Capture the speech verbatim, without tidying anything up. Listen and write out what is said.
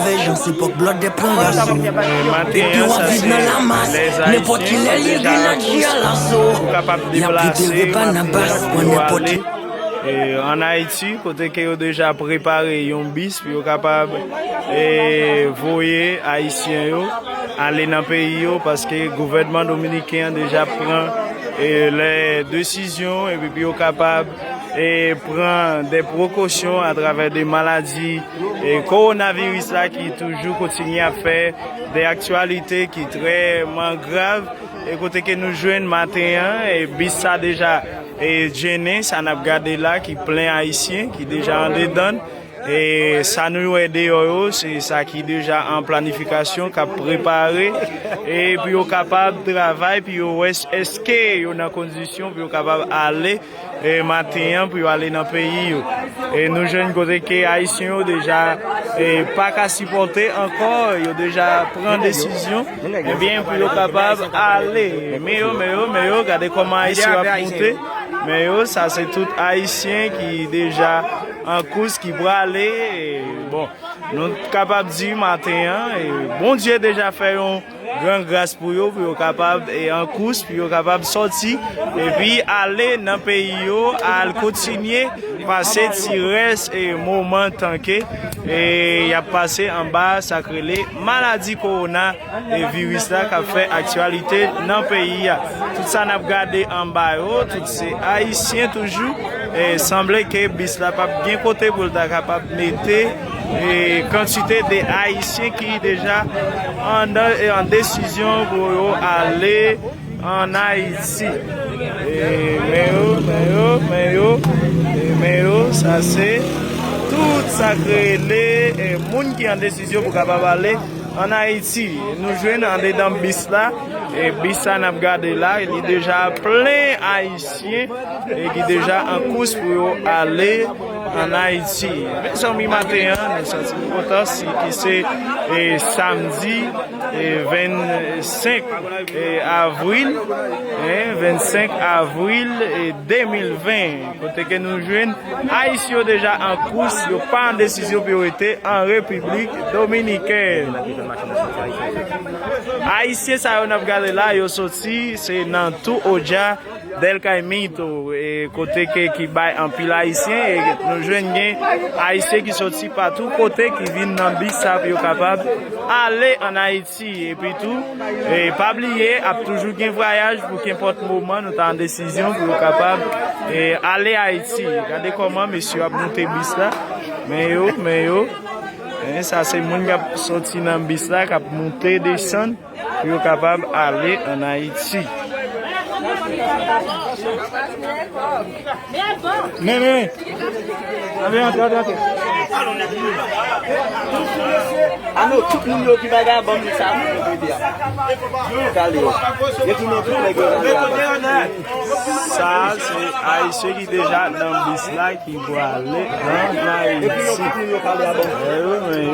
Vèjan se pòk blòdè pran raso. Depi w ap viv nan lamas, nenpòt kilè li gen nan djiyal aso. Y ap libere Banabas pran nenpòt. Ann Ayiti, kote ke yo deja prepare yon bis pou yo kapab e, voye Ayisyen yo ale nan peyi yo, paske gouvènman dominiken an deja pran e, lè desizyon epi pou yo kapab e, pran de prekosyon atravè de maladi e, kowonaviris la ki toujou kontinye ap fè de aktyalite ki trèman grav e kote ke nou jwenn maten an e, bis sa deja e, djennen, sa n ap gade la ki plen Ayisyen ki deja andedan l. E sa nou wè deyò yo, se sa ki deja an planifikasyon, k ap prepare e pou yo kapab travay, pou yo wè èske yo nan kondisyon pou yo kapab ale e maten an, pou yo ale nan peyi yo. E nou jwenn kote ke Ayisyen yo deja e pa ka sipòte ankò, yo deja pran desizyon, ebyen, pou yo kapab ale. Men yo, men yo, men yo, gade kòman Ayisyen yo ap moute. Men yo, sa se tout Ayisyen ki deja an kous, ki prale. E, bon, nou kapab di maten an, e, Bondye deja fè yon gran gras pou yo, pou yo kapab e, an kous, pou yo kapab sòti epi ale nan peyi yo, al kontinye pase ti rès e, moman tanke e, y ap pase anba sa k rele maladi kowona e, viris la k ap fè aktyalite nan peyi a. Tout sa n ap gade anba yo, tout se Ayisyen toujou. E sanble ke bis la p ap gen kote pou l ta kapab mete e, kantite de Ayisyen ki deja an, e, an desizyon pou yo ale ann Ayiti. E, men yo, men yo, men yo, e, men yo, sa se tout sa k rele e, moun ki an desizyon pou kapab ale ann Ayiti. Nou jwenn andedan bis la, e bis sa n ap gade la, li deja plen Ayisyen e ki deja an kous pou yo ale ann Ayiti. Mezanmi, maten an, nou santi nou kontan, si ki se e, samdi e, vennsenk e, avril, e, vennsenk avril e, de mil ven, kote ke nou jwenn Ayisyen yo deja an kous, yo pa an desizyon pou yo rete an Repiblik Dominikèn. Ayisyen sa yo n ap gade la, yo soti, se nan Tou Odja, Del Caimito, e, kote ke, ki bay anpil Ayisyen, e nou jwenn gen Ayisyen ki soti patou kote, ki vin nan bis sa pou yo kapab ale ann Ayiti. Epi tou, e, pa bliye, ap toujou gen vwayaj pou kenpòt moman nou ta an desizyon pou yo kapab e, ale Ayiti. Gade kòman mesye yo ap moute bis la. Men yo, men yo. E, sa se moun k ap soti nan bis la, k ap moute, desann, pou yo kapab ale ann Ayiti. Men, men, men. Antre, antre, antre, antre. Ano, tout moun yo ki bagay, ban m sa, pou yo ede a. Kale yo. Yo tounen tout nèg yo nan. Sa, se Ayisyen ki deja nan bis la, ki prale ann Ayiti. Epi yo, tout moun yo kale a, ban m. E yo, men yo.